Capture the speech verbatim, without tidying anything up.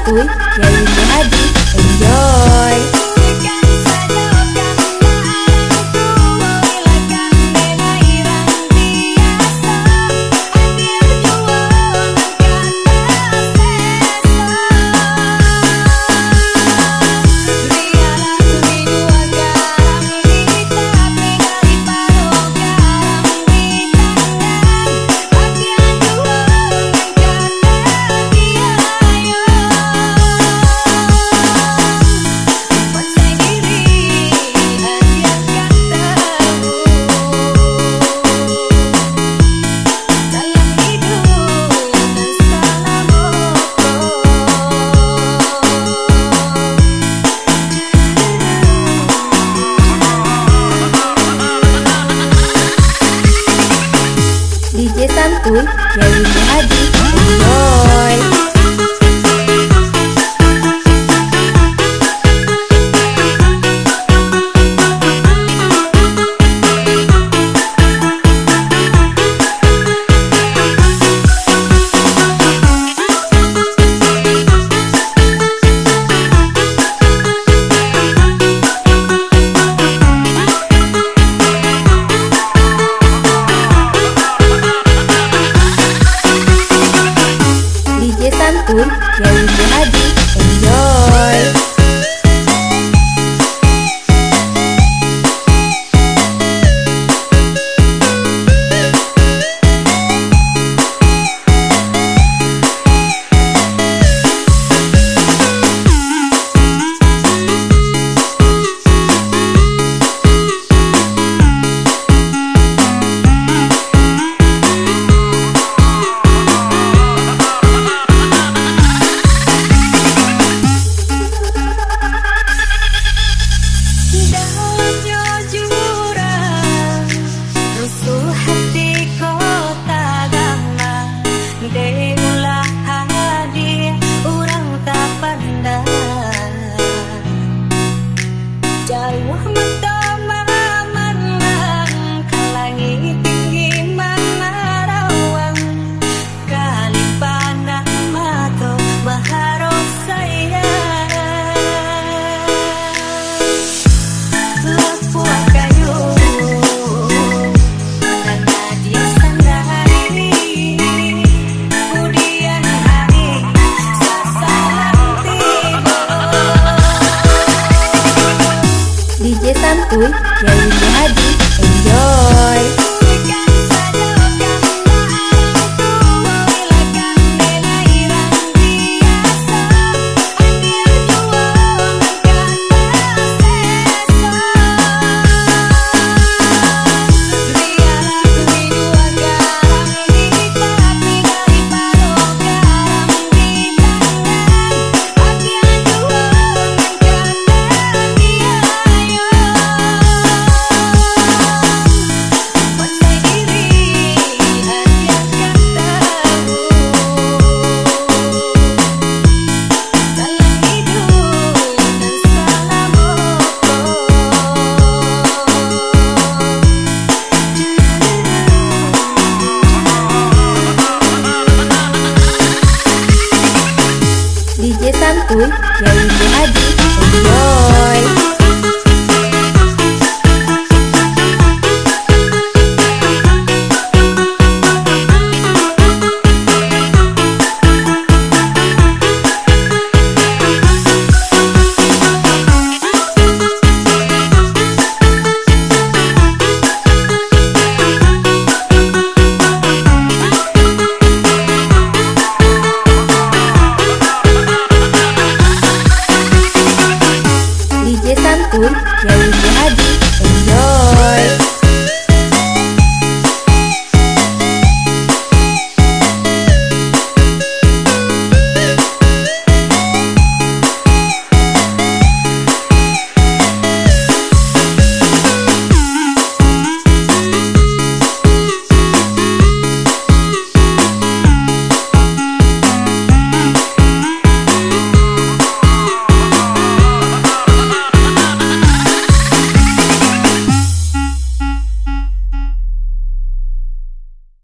Santuy, Yayuni Haji, enjoy. D J Santuy, Yayuni Haji, enjoy. D J Santuy, Yayuni Haji, enjoy. Dalam jurang, rusuah hati ko tagama, dek ulah hadia urang tapandang. Jauah mato mamandang, ka langik tinggi manarawang, ka limpanan mato baharap sayang. Lapuah kayu, nan nadia sandari, udian hari sasaran tibo. D J Santuy, Yayuni Haji, enjoy. D J Santuy, Yayuni Haji, enjoy.